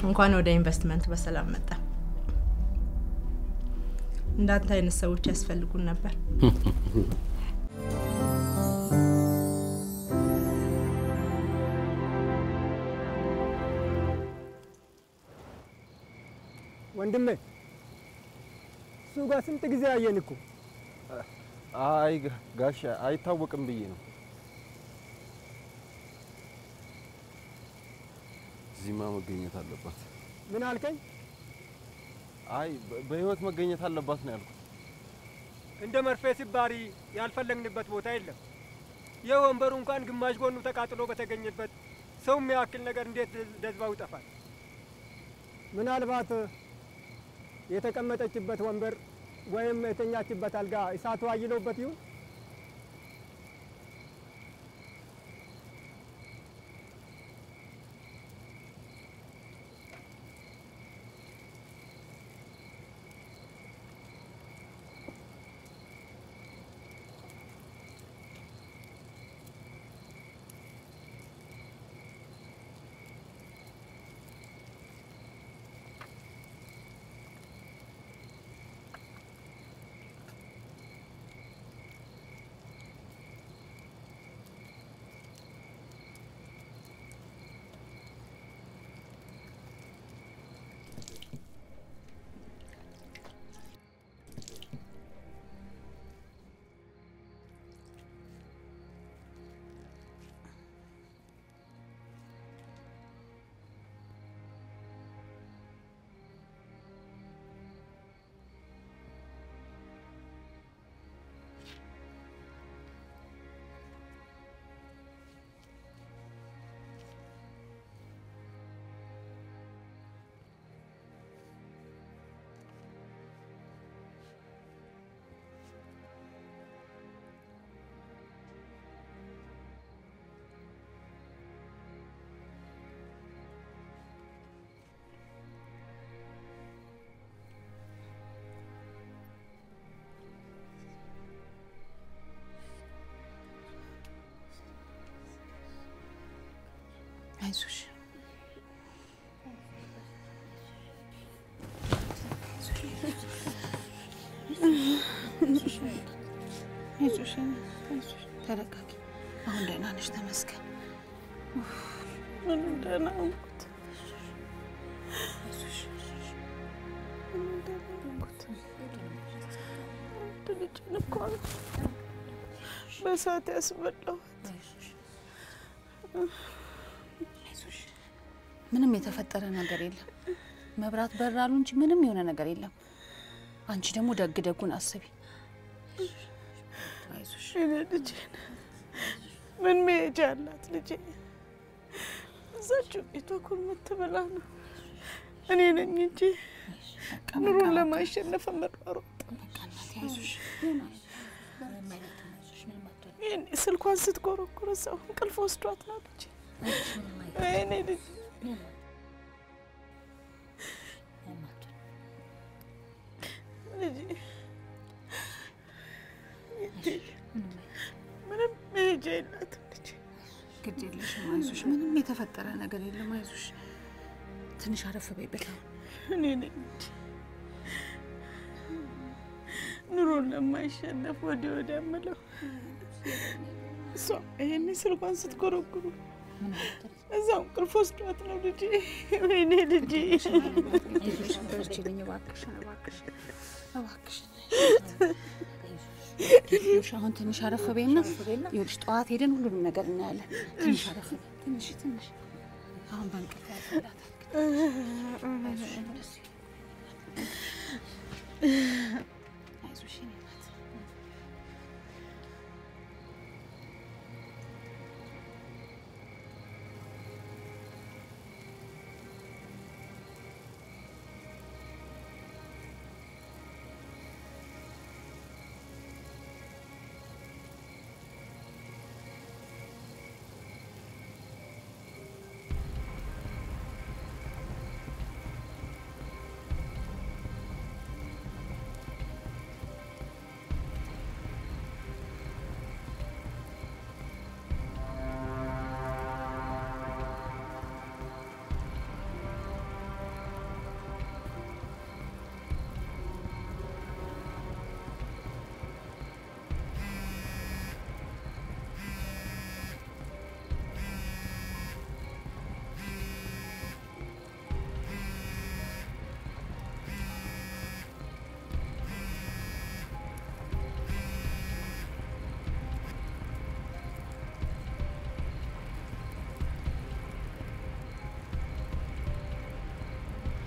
እንኳን ወደ ኢንቨስትመንት በሰላም መጣ። እንዳንተ አይነት ሰዎች ያስፈልጉን ነበር። ወንድሜ እሱ ጋር ስንት ጊዜ አየን እኮ። አይ ጋሽ አይታወቅም ብዬ ነው። እዚህማ መገኘት አለባት። ምን አልከኝ? አይ በህይወት መገኘት አለባት ነው ያልኩት። እንደ መርፌ ሲባሪ ያልፈለግንበት ቦታ የለም። የወንበሩ እንኳን ግማሽ ጎኑ ተቃጥሎ በተገኘበት ሰው የሚያክል ነገር እንዴት ደዝባው ይጠፋል? ምናልባት የተቀመጠችበት ወንበር ወይም የተኛችበት አልጋ እሳቱ አይሎበት ይሁን? አይዞሽ አይዞሽ አይዞሽ፣ ተረጋጊ። አሁን ደህና ነሽ፣ ተመስገን። ምንም ደህና ሆንኩት። ምንም ደህና ሆንኩት። አንድ ልጄን እኮ ነው በእሳት ያስበላኋት። ምንም የተፈጠረ ነገር የለም። መብራት በራሉ እንጂ ምንም የሆነ ነገር የለም። አንቺ ደግሞ ደግ ደጉን አስቢ። አይዞሽ። እኔ ልጄን ምን መሄጃ አላት? ልጄ እዛችው ቤቷ ኩርምት ብላ ነው። እኔ ነኝ እንጂ ኑሮን ለማሸነፍ የምሯሯጥ። ይሄኔ ስልኳን ስትጎረጉር እዛው እንቅልፍ ወስዷት ነው ልጄ። እኔ ልጅ ልጄ ምንም መሄጃ የላትም ልጄ። ግድ የለሽም፣ አይዞሽ። ምንም የተፈጠረ ነገር የለም፣ አይዞሽ። ትንሽ አረፍ በይበት። እኔ ነኝ እንጂ ኑሮን ለማይሸነፍ ወዲህ ወዲያ የምለው። እሷ ይሄኔ ስልኳን ስትጎረጉሩ እዛው እንቅልፍ ወስዷት ነው ልጄ። ወይኔ ልጄ። በርቺልኝ እባክሽን፣ እባክሽን፣ እባክሽን። ይኸውልሽ አሁን ትንሽ አረፍ በይና፣ ይኸውልሽ ጠዋት ሄደን ሁሉንም ነገር እናያለን። ትንሽ አረፍ በይ፣ ትንሽ ትንሽ። አሁን በእንቅልፍ ያልፍላታል። አይዞሽ የእኔ እናት።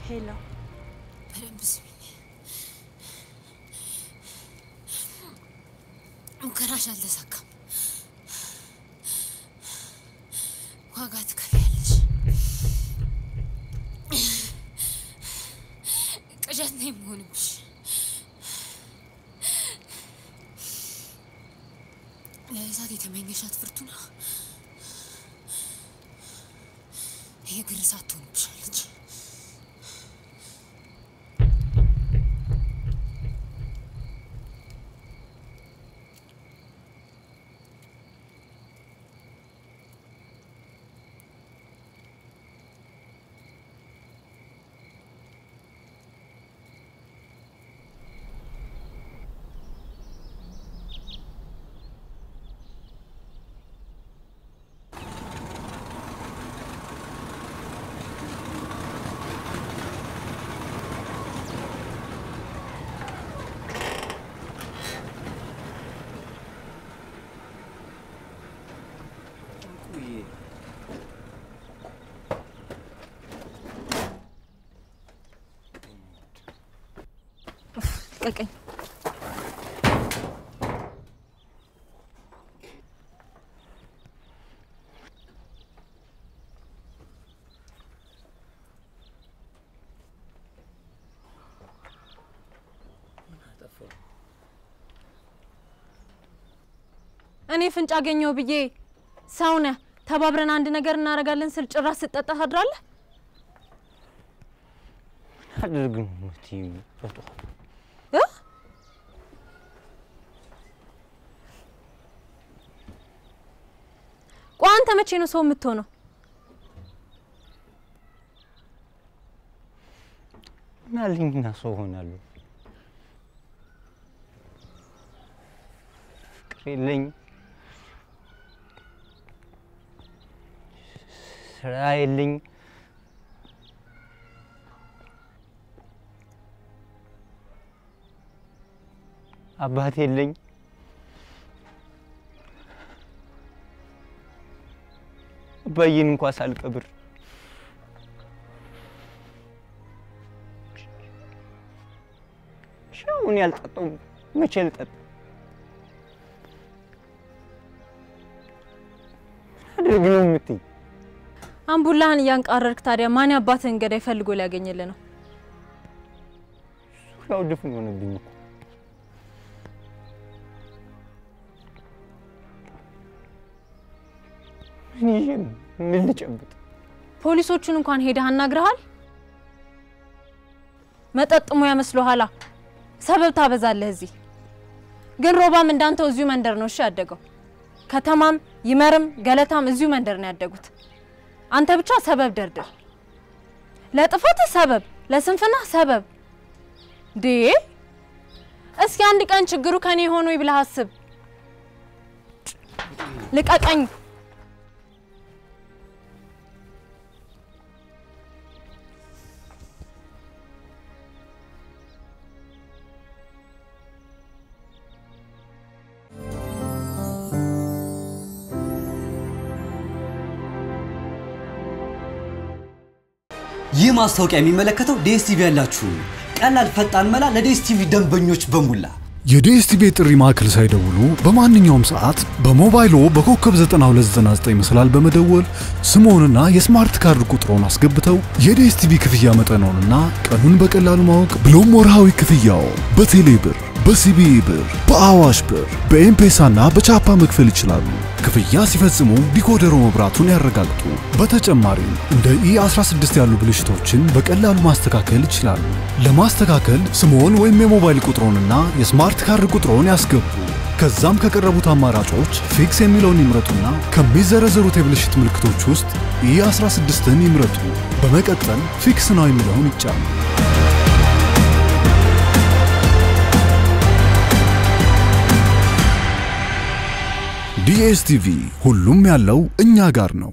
Hello፣ በደንብ ስሚኝ። ሙከራሽ አልተሳካም። ዋጋ ትከፍያለሽ። ቅዠት ነው የሚሆንብሽ። ለእሳት የተመኘሻት ፍርቱና የእግር እሳት ትሆንብሻለች። ልቀቀኝ። እኔ ፍንጭ አገኘው ብዬ ሰው ነህ ተባብረን አንድ ነገር እናደርጋለን ስል ጭራሽ ስትጠጣ ታድራለህ። አድርግ ነው የምትይው? በጠዋቱ ቆይ አንተ መቼ ነው ሰው የምትሆነው? ምን አለኝና ሰው ሆናለሁ? ፍቅር የለኝ፣ ስራ የለኝ፣ አባት የለኝ። አባዬን እንኳን ሳልቀብር ሻውን ያልጠጣው መቼ ልጠጣ? አድርግ ነው የምትይ? አምቡላህን እያንቃረርክ ታዲያ ማን ያባትህን ገዳይ ፈልጎ ሊያገኝልህ ነው? ዙሪያው ድፍን ሆነብኝ እኮ። ምን ይዤ ምን ልጨብጥ? ፖሊሶቹን እንኳን ሄደህ አናግረሃል? መጠጥ ሙያ መስሎሃል? ሰበብ ታበዛለህ። እዚህ ግን ሮባም እንዳንተው እዚሁ መንደር ነው እሺ ያደገው። ከተማም ይመርም ገለታም እዚሁ መንደር ነው ያደጉት። አንተ ብቻ ሰበብ ደርድር። ለጥፋትህ ሰበብ፣ ለስንፍናህ ሰበብ። ዴ እስኪ አንድ ቀን ችግሩ ከኔ ሆኖ ብለህ አስብ። ልቀቀኝ። ይህ ማስታወቂያ የሚመለከተው ዲኤስቲቪ ያላችሁ ቀላል ፈጣን መላ ለዲኤስቲቪ ደንበኞች በሙላ። የዲኤስቲቪ ጥሪ ማዕከል ሳይደውሉ በማንኛውም ሰዓት በሞባይሎ በኮከብ 9299 መሰላል በመደወል ስምዎንና የ smart card ቁጥሮን አስገብተው የዲኤስቲቪ ክፍያ መጠኖንና ቀኑን በቀላሉ ማወቅ ብሎም ወርሃዊ ክፍያው በቴሌ ብር፣ በሲቢኢ ብር፣ በአዋሽ ብር፣ በኤምፔሳና በቻፓ መክፈል ይችላሉ። ክፍያ ሲፈጽሙ decoder ኡ መብራቱን ያረጋግጡ። በተጨማሪም እንደ E16 ያሉ ብልሽቶችን በቀላሉ ማስተካከል ይችላሉ። ለማስተካከል ስምዎን ወይም የሞባይል ቁጥሮንና የ smart card ቁጥሮን ያስገቡ። ከዛም ከቀረቡት አማራጮች fix የሚለውን ይምረጡና ከሚዘረዘሩት የብልሽት ምልክቶች ውስጥ E16ን ይምረጡ። በመቀጠል fix now የሚለውን ይጫኑ። ዲኤስቲቪ ሁሉም ያለው እኛ ጋር ነው።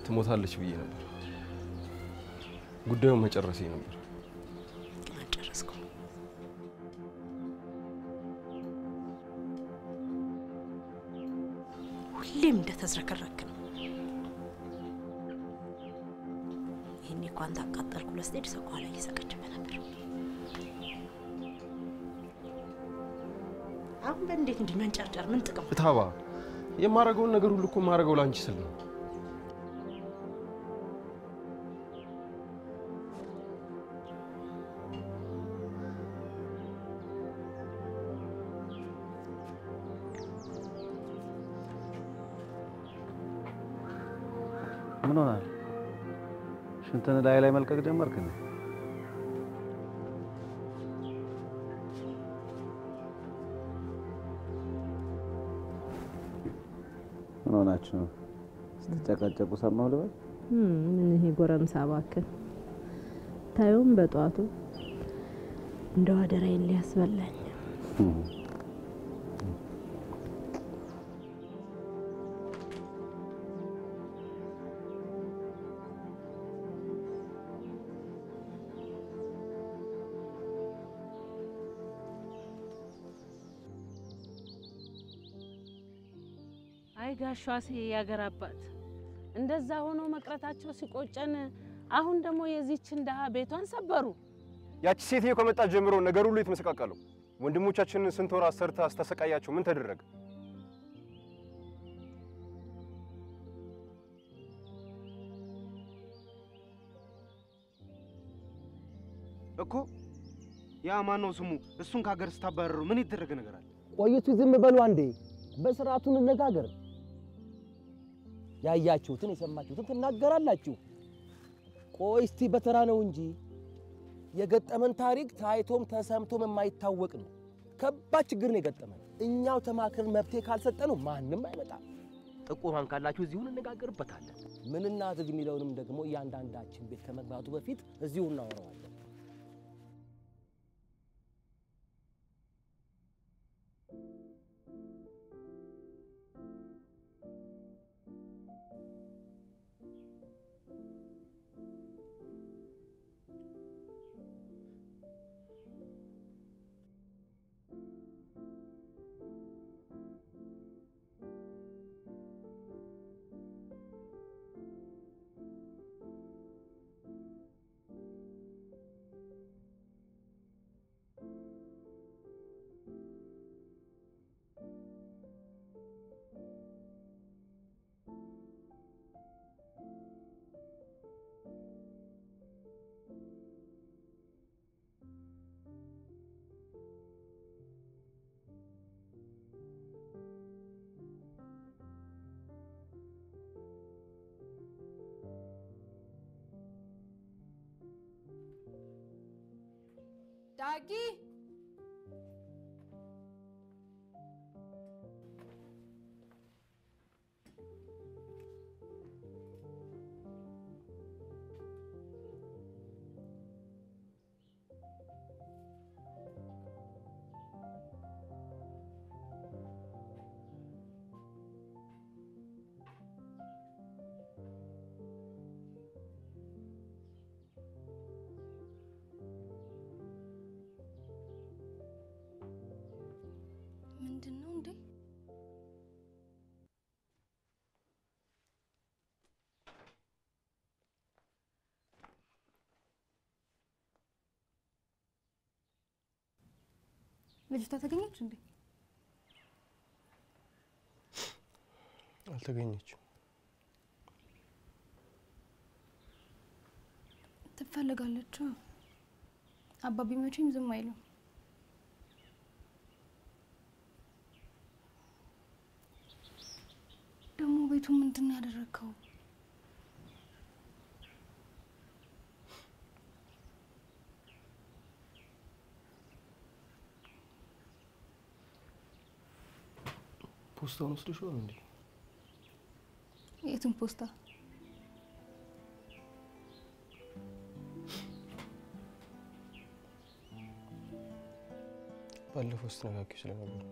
ትሞታለች ብዬ ነበር። ጉዳዩን መጨረሴ ነበር። አልጨረስኩም። ሁሌም እንደተዝረከረክ ነው። ይህኔ እኮ አንተ አቃጠልኩ ብለህ ስትሄድ ሰው ከኋላ እየሳቀችብህ ነበር። አሁን በእንዴት እንዲህ መንጨርጨር ምን ጥቅም? እታባ የማረገውን ነገር ሁሉ እኮ የማረገው ላንቺ ስል ነው። ምን ሆናል? ሽንትን ላይ ላይ መልቀቅ ጀመርክ እንዴ? ምን ሆናችሁ ነው? ስትጨቃጨቁ ሰማሁ ልበል? ምን ይሄ ጎረምሳ እባክህ፣ ታዩም በጠዋቱ እንደው አደራዬን ሊያስበላኝ። አይ ጋሿሴ የአገር አባት እንደዛ ሆኖ መቅረታቸው ሲቆጨን፣ አሁን ደግሞ የዚችን ድሃ ቤቷን ሰበሩ። ያቺ ሴትዮ ከመጣች ጀምሮ ነገር ሁሉ የተመሰቃቀለው። ወንድሞቻችንን ስንት ወር አሰርታ አስተሰቃያቸው። ምን ተደረገ? እኮ ያ ማነው ስሙ? እሱን ከሀገር ስታባረሩ ምን የተደረገ ነገር አለ? ቆይቱ ዝም በሉ አንዴ፣ በስርዓቱ እንነጋገር። ያያችሁትን የሰማችሁትን ትናገራላችሁ። ቆይ እስቲ በተራ ነው እንጂ የገጠመን ታሪክ ታይቶም ተሰምቶም የማይታወቅ ነው። ከባድ ችግር ነው የገጠመን። እኛው ተማክረን መፍትሄ ካልሰጠነው ማንም አይመጣም። ጥቆማም ካላችሁ እዚሁ እንነጋገርበታለን። ምን እናድርግ የሚለውንም ደግሞ እያንዳንዳችን ቤት ከመግባቱ በፊት እዚሁ እናወራዋለን። ዳጊ ምንድን ነው እንዴ? ልጅቷ ተገኘች እንዴ? አልተገኘችም። ትፈልጋለች። አባቢ መቼም ዝም አይልም። ደግሞ ቤቱ ምንድን ነው ያደረግከው? ፖስታውን ወስደሽዋል እንዴ? የቱን ፖስታ? ባለፈው ስትነካኪው ስለነበር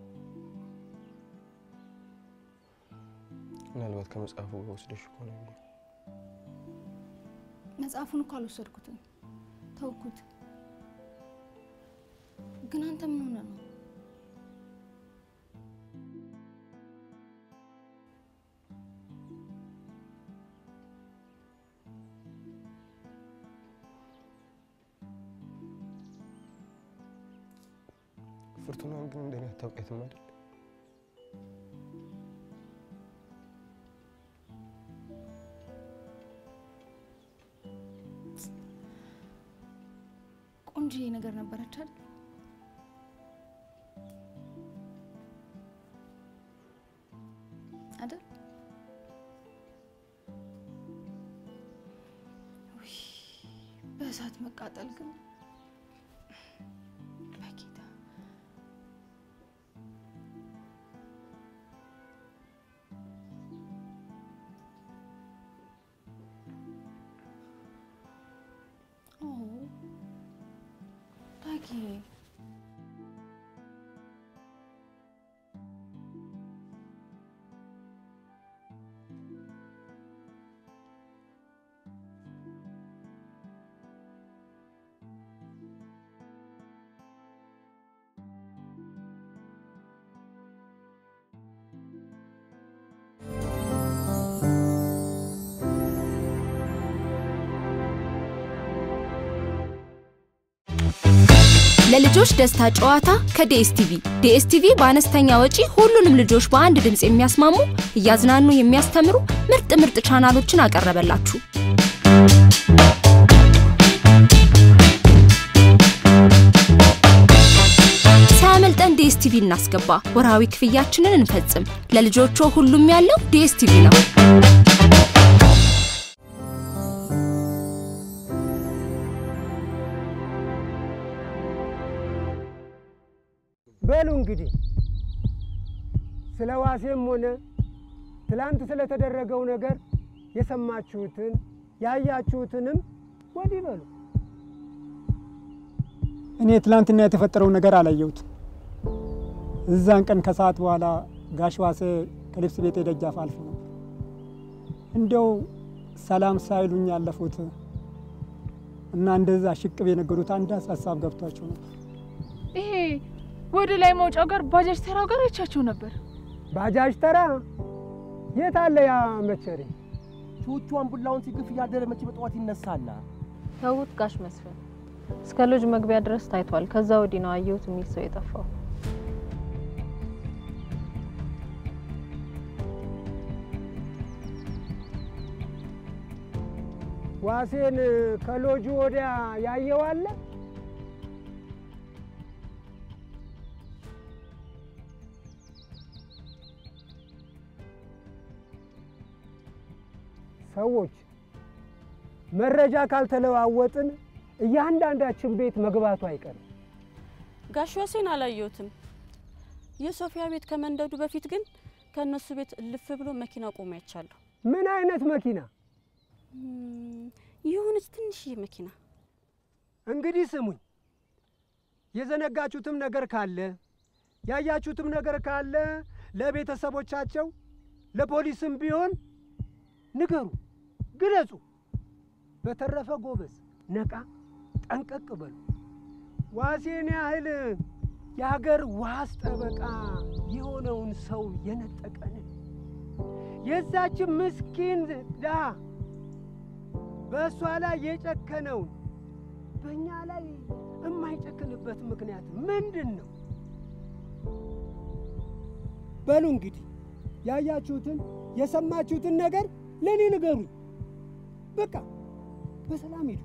ምናልባት ከመጽሐፉ ጋር ወስደሽ ከሆነ ብዬ። መጽሐፉን እኮ አልወሰድኩትም፣ ተውኩት። ግን አንተ ምን ሆነህ ነው? ፍርቱናን ግን እንደኔ አታውቂያትም አይደል? ቆንጆዬ ነገር ነበረች አይደል? አይደል? ውይ በእሳት መቃጠል ግን በጌታ። ኦ ዳጊ፣ ለልጆች ደስታ ጨዋታ ከዲኤስቲቪ። ዲኤስቲቪ በአነስተኛ ወጪ ሁሉንም ልጆች በአንድ ድምጽ የሚያስማሙ፣ እያዝናኑ የሚያስተምሩ ምርጥ ምርጥ ቻናሎችን አቀረበላችሁ። ሳያመልጠን ዲኤስቲቪ እናስገባ፣ ወርሃዊ ክፍያችንን እንፈጽም። ለልጆቹ ሁሉም ያለው ዲኤስቲቪ ነው። በሉ እንግዲህ ስለ ዋሴም ሆነ ትላንት ስለተደረገው ነገር የሰማችሁትን ያያችሁትንም ወዲህ በሉ። እኔ ትላንትና የተፈጠረው ነገር አላየሁትም። እዛን ቀን ከሰዓት በኋላ ጋሽ ዋሴ ከልብስ ቤቴ ደጃፍ አልፎ ነበር። እንደው ሰላም ሳይሉኝ ያለፉት እና እንደዛ ሽቅብ የነገሩት አንድ ሀሳብ ገብቷቸው ነበር። ይሄ ወደ ላይ መውጫው ጋር ባጃጅ ተራው ጋር አይቻቸው ነበር። ባጃጅ ተራ የት አለ ያ መቸሪ? ቹቹ አምቡላውን ሲግፍ እያደረ መቼ በጠዋት ይነሳና። ተውት ጋሽ መስፍን፣ እስከ ሎጅ መግቢያ ድረስ ታይቷል። ከዛ ወዲህ ነው አየሁት የሚል ሰው የጠፋው። ዋሴን ከሎጁ ወዲያ ያየው አለ? ሰዎች መረጃ ካልተለዋወጥን እያንዳንዳችን ቤት መግባቱ አይቀርም። ጋሽ ዋሴን አላየሁትም። የሶፊያ ቤት ከመንደዱ በፊት ግን ከነሱ ቤት እልፍ ብሎ መኪና ቆሞ አይቻለሁ። ምን አይነት መኪና? የሆነች ትንሽዬ መኪና። እንግዲህ ስሙኝ፣ የዘነጋችሁትም ነገር ካለ ያያችሁትም ነገር ካለ ለቤተሰቦቻቸው ለፖሊስም ቢሆን ንገሩ፣ ግለጹ። በተረፈ ጎበዝ ነቃ ጠንቀቅ በሉ። ዋሴን ያህል የሀገር ዋስ ጠበቃ የሆነውን ሰው የነጠቀንን የዛችን ምስኪን ድሃ በእሷ ላይ የጨከነውን በእኛ ላይ የማይጨክንበት ምክንያት ምንድን ነው? በሉ እንግዲህ ያያችሁትን የሰማችሁትን ነገር ለእኔ ንገሩኝ። በቃ በሰላም ሂዱ።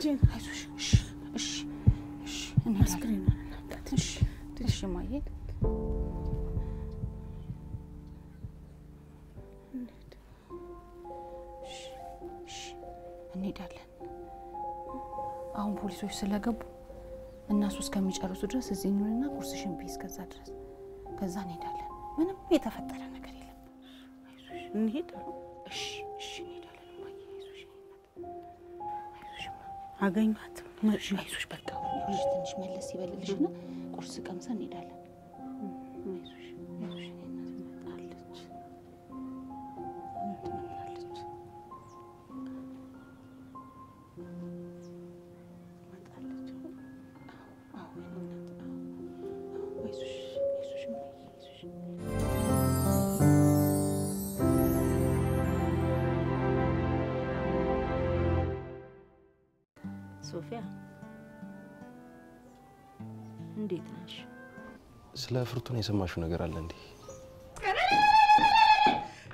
ልጄን። አይዞሽ። እሺ እሺ እሺ፣ እንሄዳለን። እሺ እሺ እማዬ። እሺ እሺ፣ እንሄዳለን። አሁን ፖሊሶች ስለገቡ እነሱ እስከሚጨርሱ ድረስ እዚህ እንሁንና ቁርስሽን ብይ እስከዛ ድረስ፣ ከዛ እንሄዳለን። ምንም የተፈጠረ ነገር የለም። አይዞሽ፣ እንሂድ። እሺ እሺ፣ እንሄዳለን እማዬ። አይዞሽ፣ አይዞሽ እማ። አገኟት። አይዞሽ፣ አይዞሽ። በቃ ይኸውልሽ ትንሽ መለስ ይበልልሽና ቁርስ ቀምሰን እንሄዳለን። አይዞሽ፣ አይዞሽ። የእኔ እናት ትመጣለች፣ ትመጣለች። አዎ የእኔ እናት፣ አዎ አዎ። አይዞሽ፣ አይዞሽ እማዬ፣ አይዞሽ። ሶፊያ እንዴት ነሽ? ስለ ፍርቱና የሰማሽው ነገር አለ እንዴ?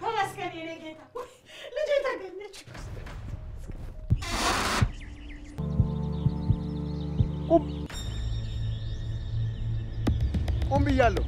ተመስገን የኔ ጌታ፣ ልጄ ተገኘች። ቁም፣ ቁም ብያለሁ።